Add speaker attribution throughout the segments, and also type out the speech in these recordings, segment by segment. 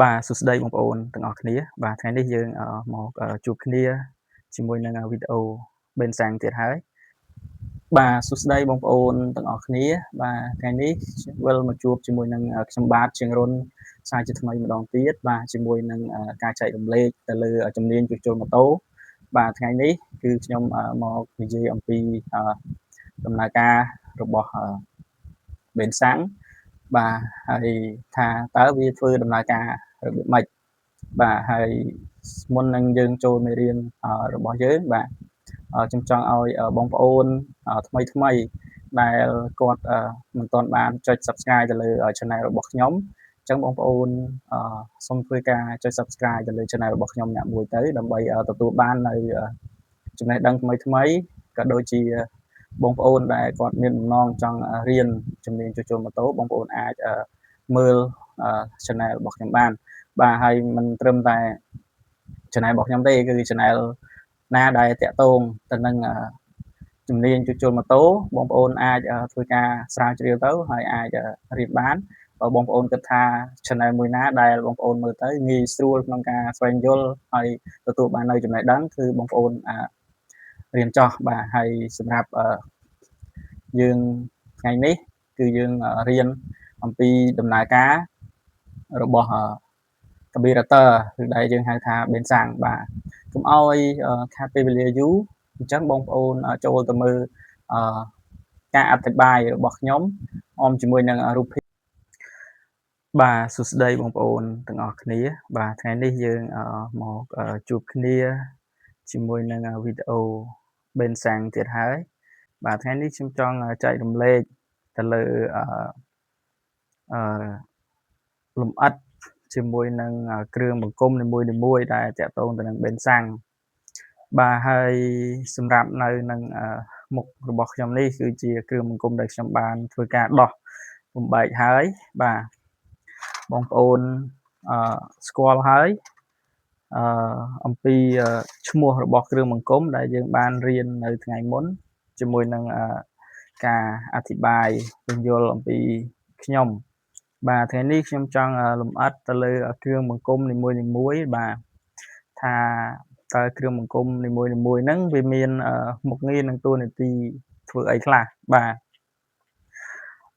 Speaker 1: បាទសួស្តីបងប្អូនទាំងអស់គ្នាបាទថ្ងៃនេះយើងមកជួបគ្នាជាមួយនឹងវីដេអូបេនសាំងទៀតហើយបាទសួស្តីបងប្អូនទាំងអស់គ្នាបាទថ្ងៃនេះវិលមកជួបជាមួយនឹងខ្ញុំបាទជាងរុនសាជាថ្មីម្ដងទៀតបាទជាមួយនឹងការចែករំលែកទៅលើជំនាញជួសជុលម៉ូតូបាទថ្ងៃនេះគឺខ្ញុំមកនិយាយអំពីដំណើរការរបស់បេនសាំងបាទហើយថាតើវាធ្វើដំណើរការរបៀបម៉េចបាទហើយមុននឹងយើងចូលមេរៀនរបស់យើងបាទខ្ញុំចង់ឲ្យបងប្អូនថ្មីថ្មីដែលគាត់មិនទាន់បានចុច Subscribe ទៅលើ Channel របស់ខ្ញុំអញ្ចឹងបងប្អូនសូមធ្វើការចុច Subscribe ទៅលើ Channel របស់ខ្ញុំអ្នកមួយទៅដើម្បីទទួលបាននៅចំណេះដឹងថ្មីថ្មីក៏ដូចជាបងប្អូនដែលគាត់មានបំណងចង់រៀនជំនាញជួសជុលម៉ូតូបងប្អូនអាចមើល Channel របស់ខ្ញុំបានបាទហើយមិនត្រឹមតែ Channel របស់ខ្ញុំទេគឺ Channel ណាដែលតាក់ទងទៅនឹងជំនាញជួសជុលម៉ូតូបងប្អូនអាចធ្វើការស្រាវជ្រាវទៅហើយអាចរៀនបានបើបងប្អូនគិតថា Channel មួយណាដែលបងប្អូនមើលទៅងាយស្រួលក្នុងការស្វែងយល់ហើយទទួលបាននៅចំណេះដឹងគឺបងប្អូនរៀនចោះបាទហើយសម្រាប់យើងថ្ងៃនេះគឺយើងរៀនអំពីដំណើរការរបស់កាប៊ីរ៉ាទ័រឬដែលយើងហៅថាបេនសាំងបាទកុំឲ្យខាតពេលវេលាយូរអញ្ចឹងបងប្អូនចូលទៅមើលការអធិប្បាយរបស់ខ្ញុំអមជាមួយនឹងរូបភាពបាទសួស្តីបងប្អូនទាំងអស់គ្នាបាទថ្ងៃនេះយើងមកជួបគ្នាជាមួយនឹងវីដេអូបេនសាំងទៀតហើយបាទថ្ងៃនេះខ្ញុំចង់ចែករំលែកទៅលើអឺអឺលម្អិតជាមួយនឹងគ្រឿងបង្គុំនីមួយៗដែលតាក់ទងទៅនឹងបេនសាំងបាទហើយសម្រាប់នៅនឹងមុខរបស់ខ្ញុំនេះគឺជាគ្រឿងបង្គុំដែលខ្ញុំបានធ្វើការដោះបំបែកហើយបាទបងប្អូនស្គាល់ហើយអំពីឈ្មោះរបស់គ្រឿងបង្គុំដែលយើងបានរៀននៅថ្ងៃមុនជាមួយនឹងការអធិប្បាយពន្យល់អំពីខ្ញុំបាទថ្ងៃនេះខ្ញុំចង់លម្អិតទៅលើគ្រឿងបង្គុំនីមួយៗបាទថាតើគ្រឿងបង្គុំនីមួយៗហ្នឹងវាមានមុខងារនិងតួនាទីធ្វើអីខ្លះបាទ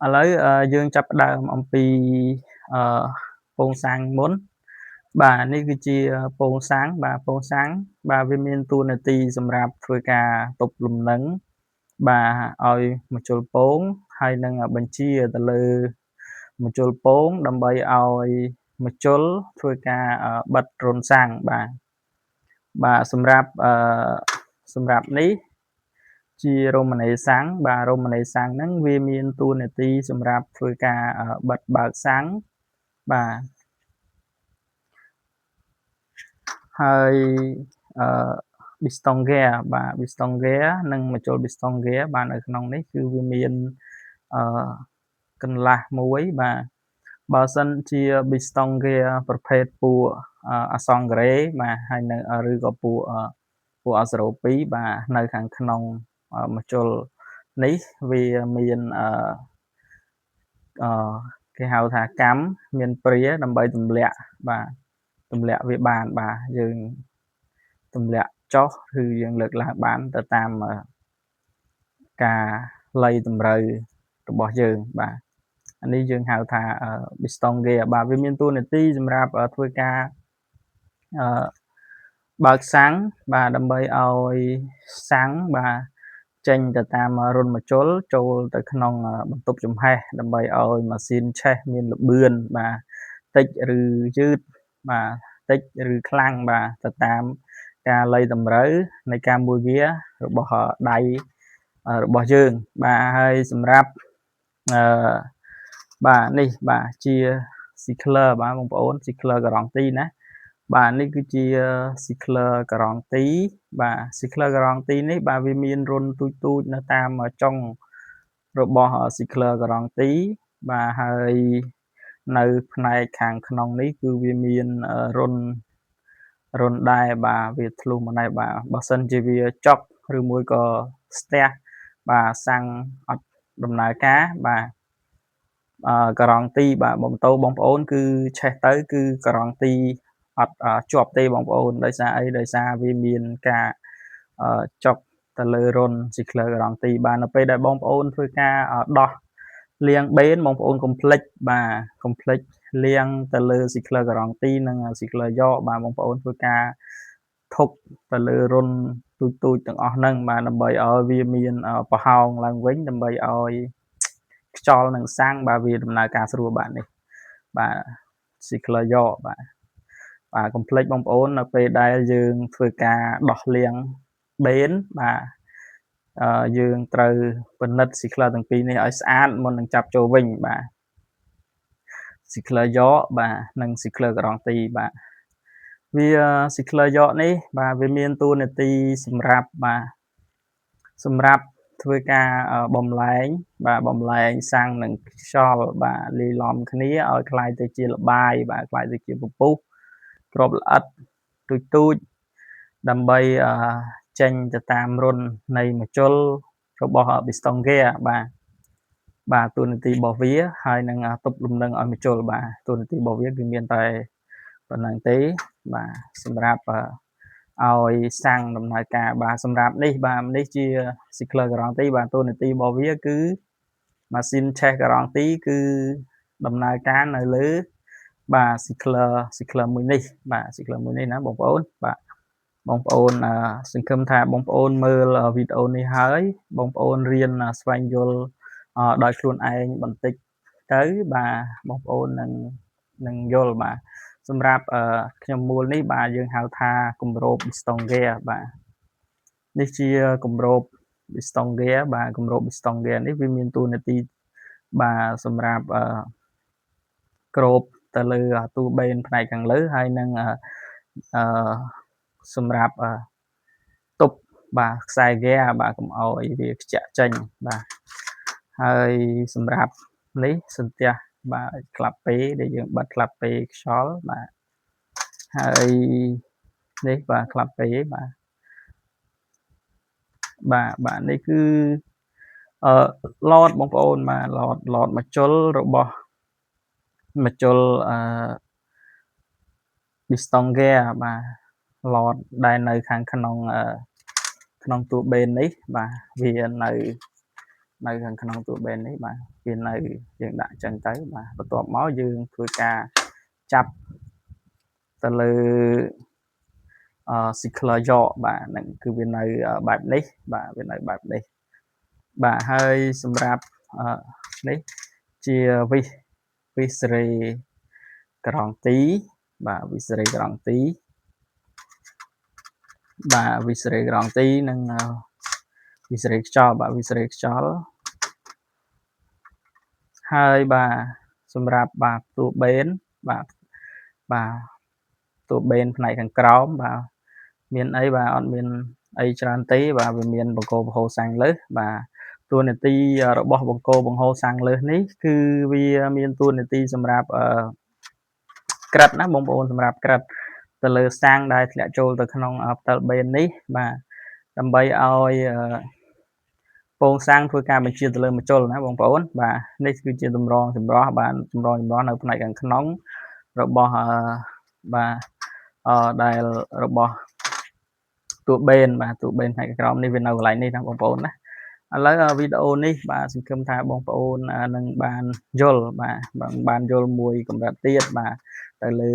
Speaker 1: ឥឡូវយើងចាប់ផ្ដើមអំពីពងសាំងមុនបាទនេះគឺជាពងសាំងបាទពងសាំងបាទវាមានតួនាទីសម្រាប់ធ្វើការទប់លំនឹងបាទឲ្យម្ជុលពងហើយនឹងបញ្ជាទៅលើម្ជុលពងដើម្បីឲ្យម្ជុលធ្វើការបិទរន្ធសាំងបាទបាទសម្រាប់នេះជារមណីសាំងបាទរមណីសាំងហ្នឹងវាមានតួនាទីសម្រាប់ធ្វើការបិទបើកសាំងបាទហើយប៊ីស្តុងហ្គាបាទប៊ីស្តុងហ្គានិងម្ជុលប៊ីស្តុងហ្គាបាទនៅក្នុងនេះគឺវាមានអឺកន្លះមួយបាទបើសិនជាប៊ីស្តុងហ្គាប្រភេទពួកអសង្ការ៉េបាទហើយនៅឬក៏ពួកអ02បាទនៅខាងក្នុងម្ជុលនេះវាមានអឺគេហៅថាកម្មមានព្រាដើម្បីទម្លាក់បាទទម្លាក់វាបានបាទយើងទម្លាក់ចុះឬយើងលើកឡើងបានទៅតាមការលៃតម្រូវរបស់យើងបាទអានេះយើងហៅថាប៊ីស្តុងហ្គាបាទវាមានតួនាទីសម្រាប់ធ្វើការអឺបើកសាំងបាទដើម្បីឲ្យសាំងបាទចេញទៅតាមរន្ធម្ជុលចូលទៅក្នុងបន្ទប់ចំហេះដើម្បីឲ្យម៉ាស៊ីនឆេះមានល្បឿនបាទតិចឬយឺតបាទតិចឬខ្លាំងបាទទៅតាមការលៃតម្រូវនៃការមួយវារបស់ដៃរបស់យើងបាទហើយសម្រាប់បាទនេះបាទជា Cycler បាទបងប្អូន Cycler ការ៉ង់ទីណាបាទនេះគឺជា Cycler ការ៉ង់ទីបាទ Cycler ការ៉ង់ទីនេះបាទវាមានរន្ធទូចៗនៅតាមចុងរបស់ Cycler ការ៉ង់ទីបាទហើយនៅផ្នែកខាងក្នុងនេះគឺវាមានរន្ធដែរបាទវាធ្លុះមកដែរបាទបើសិនជាវាចុកឬមួយក៏ស្ទះបាទសាំងអត់ដំណើរការបាទ ការ៉ង់ទីបាទម៉ូតូបងប្អូនគឺឆេះទៅគឺការ៉ង់ទីអត់ជាប់ទេបងប្អូនដោយសារអីដោយសារវាមានការចុកទៅលើរន្ធស៊ីក្ល័រការ៉ង់ទីបាទនៅពេលដែលបងប្អូនធ្វើការដោះលាងបេនបងប្អូនកុំភ្លេចបាទកុំភ្លេចលាងទៅលើស៊ីក្ល័រការ៉ង់ទីនិងស៊ីក្ល័រយកបាទបងប្អូនធ្វើការធប់ទៅលើរន្ធទូចទូចទាំងអស់ហ្នឹងបាទដើម្បីឲ្យវាមានប្រហោងឡើងវិញដើម្បីឲ្យខ្យល់និងសាំងបាទវាដំណើរការស្រួលបាទនេះបាទស៊ីក្ល័រយកបាទបាទកុំភ្លេចបងប្អូននៅពេលដែលយើងធ្វើការដោះលាងបេនបាទយើងត្រូវពិនិត្យស៊ីក្ល័រទាំងពីរនេះឲ្យស្អាតមុននឹងចាប់ចូលវិញបាទស៊ីក្ល័រយកបាទនិងស៊ីក្ល័រការ៉ង់ទីបាទវាស៊ីក្ល័រយកនេះបាទវាមានតួនាទីសម្រាប់បាទសម្រាប់ធ្វើការបំលែងបាទបំលែងសាំងនិងខ្យល់បាទលាយឡំគ្នាឲ្យក្លាយទៅជាល្បាយបាទក្លាយទៅជាពពុះគ្រាប់ល្អិតទូចទូចដើម្បីចេញទៅតាមរន្ធនៃម្ជុលរបស់ប៊ីស្តុងហ្គាបាទបាទតួនាទីរបស់វាហើយនឹងទប់លំនឹងឲ្យម្ជុលបាទតួនាទីរបស់វាគឺមានតែប៉ុណ្្នឹងទេបាទសម្រាប់ឲ្យសាំងដំណើរការបាទសម្រាប់នេះបាទនេះជាស៊ីក្ល័រការ៉ង់ទីបាទតួនាទីរបស់វាគឺម៉ាស៊ីនឆេះការ៉ង់ទីគឺដំណើរការនៅលើបាទស៊ីក្ល័រមួយនេះបាទស៊ីក្ល័រមួយនេះណាបងប្អូនបាទបងប្អូនសង្ឃឹមថាបងប្អូនមើលវីដេអូនេះហើយបងប្អូនរៀនស្វែងយល់ដោយខ្លួនឯងបន្តិចទៅបាទបងប្អូននឹងយល់បាទសម្រាប់ខ្ញុំមូលនេះបាទយើងហៅថាគម្រប Piston Gear បាទនេះជាគម្រប Piston Gear បាទគម្រប Piston Gear នេះវាមានតួនាទីបាទសម្រាប់គ្របទៅលើទូបេនផ្នែកខាងលើហើយនឹងសម្រាប់ទប់បាទខ្សែហ្គាបាទកុំឲ្យវាខ្ជាក់ចេញបាទហើយសម្រាប់នេះសន្ទះបាទក្លាប់ពេដែលយើងបិទក្លាប់ពេខ្យល់បាទហើយនេះបាទក្លាប់ពេបាទបាទបាទនេះគឺឡតបងប្អូនបាទឡតម្ជុលរបស់ម្ជុលPiston Gear បាទឡតដែលនៅខាងក្នុងក្នុងទូបេននេះបាទវានៅខាងក្នុងទូបេននេះបាទវានៅយើងដាក់ចឹងទៅបាទបន្ទាប់មកយើងធ្វើការចាប់ទៅលើស៊ីក្ល័រយកបាទហ្នឹងគឺវានៅបែបនេះបាទវានៅបែបនេះបាទហើយសម្រាប់នេះជាវិសេរីការ៉ង់ទីបាទវិសេរីការ៉ង់ទីបាទវិសេរីការ៉ង់ទីនិងវិសេរីខ្យល់បាទវិសេរីខ្យល់ហើយបាទសម្រាប់បាទតួបេនបាទបាទតួបេនផ្នែកខាងក្រោមបាទមានអីបាទអត់មានអីច្រើនទេបាទវាមានបង្គោលបង្ហូរសាំងលើសបាទតួនាទីរបស់បង្គោលបង្ហូរសាំងលើសនេះគឺវាមានតួនាទីសម្រាប់ក្រិតណាបងប្អូនសម្រាប់ក្រិតទៅលើសាំងដែលធ្លាក់ចូលទៅក្នុងផ្តិលបេននេះបាទដើម្បីឲ្យពងសាំងធ្វើការបញ្ជាទៅលើម្ជុលណាបងប្អូនបាទនេះគឺជាតម្រងចម្រោះបាទតម្រងចម្រោះនៅផ្នែកខាងក្នុងរបស់បាទដែលរបស់តួបេនបាទតួបេនផ្នែកក្រោមនេះវានៅកន្លែងនេះណាបងប្អូនណាឥឡូវវីដេអូនេះបាទសង្ឃឹមថាបងប្អូននឹងបានយល់បាទបានយល់មួយកម្រិតទៀតបាទទៅលើ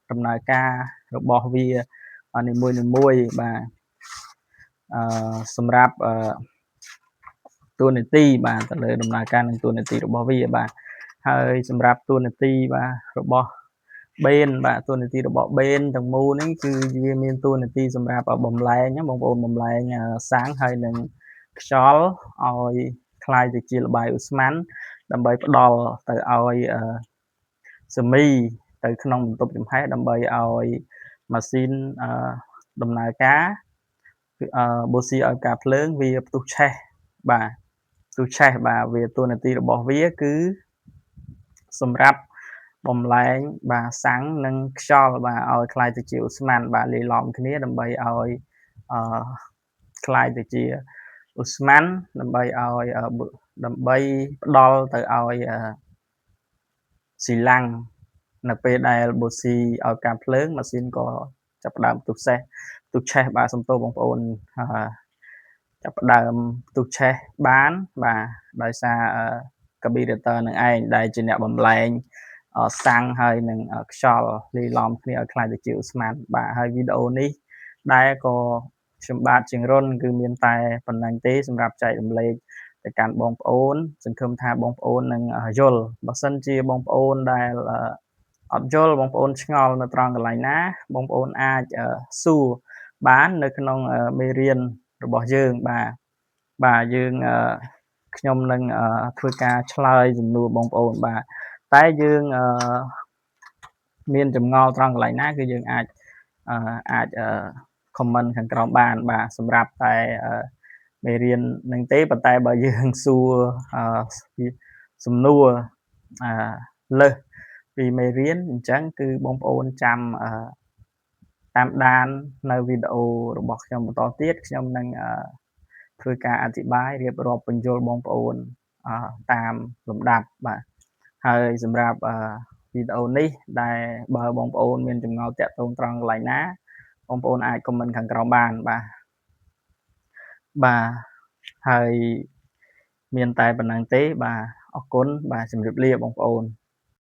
Speaker 1: ដំណើរការរបស់វានីមួយៗបាទសម្រាប់តួនាទីបាទទៅលើដំណើរការនិងតួនាទីរបស់វាបាទហើយសម្រាប់តួនាទីបាទរបស់បេនបាទតួនាទីរបស់បេនទាំងមូលនេះគឺវាមានតួនាទីសម្រាប់បំលែងបងប្អូនបំលែងសាំងហើយនឹងខ្យល់ឲ្យក្លាយទៅជាល្បាយឧស្ម័នដើម្បីផ្ដល់ទៅឲ្យសមីទៅក្នុងបន្ទប់ចំហេះដើម្បីឲ្យម៉ាស៊ីនដំណើរការបូស៊ីឲ្យការភ្លើងវាផ្ទុះឆេះបាទផ្ទុះឆេះបាទវាតួនាទីរបស់វាគឺសម្រាប់បំលែងបាទសាំងនិងខ្យល់បាទឲ្យក្លាយទៅជាឧស្ម័នបាទលាយឡំគ្នាដើម្បីឲ្យក្លាយទៅជាឧស្ម័នដើម្បីឲ្យដើម្បីផ្ដល់ទៅឲ្យ ស៊ីឡាំងនៅពេលដែលបូស៊ីឲ្យការភ្លើងម៉ាស៊ីនក៏ចាប់ផ្ដើមផ្ទុះសេះផ្ទុះឆេះបាទសំទោសបងប្អូនចាប់ផ្ដើមផ្ទុះឆេះបានបាទដោយសារកាប៊ីរ៉េទ័រនឹងឯងដែលជាអ្នកបំលែងសាំងហើយនឹងខ្យល់លាយឡំគ្នាឲ្យក្លាយទៅជាឧស្ម័នបាទហើយវីដេអូនេះដែលក៏ខ្ញុំបាទជាងរុនគឺមានតែប៉ុណ្ណឹងទេសម្រាប់ចែករំលែកទៅកាន់បងប្អូនសង្ឃឹមថាបងប្អូននឹងយល់បើសិនជាបងប្អូនដែលអត់យល់បងប្អូនឆ្ងល់នៅត្រង់កន្លែងណាបងប្អូនអាចសួរបាននៅក្នុងមេរៀនរបស់យើងបាទបាទយើងខ្ញុំនឹងធ្វើការឆ្លើយសំណួរបងប្អូនបាទតែយើងមានចម្ងល់ត្រង់កន្លែងណាគឺយើងអាចអាច comment ខាងក្រោមបានបាទសម្រាប់តែមេរៀននឹងទេប៉ុន្តែបើយើងសួរសំណួរលើសពីមេរៀនអញ្ចឹងគឺបងប្អូនចាំតាមដាននៅវីដេអូរបស់ខ្ញុំបន្តទៀតខ្ញុំនឹងធ្វើការអធិប្បាយរៀបរាប់បញ្យល់បងប្អូនតាមលំដាប់បាទហើយសម្រាប់វីដេអូនេះដែលបើបងប្អូនមានចម្ងល់តាក់ទងត្រង់កន្លែងណាបងប្អូនអាច comment ខាងក្រោមបានបាទបាទហើយមានតែប៉ុណ្ណឹងទេបាទអរគុណបាទជម្រាបលាបងប្អូន។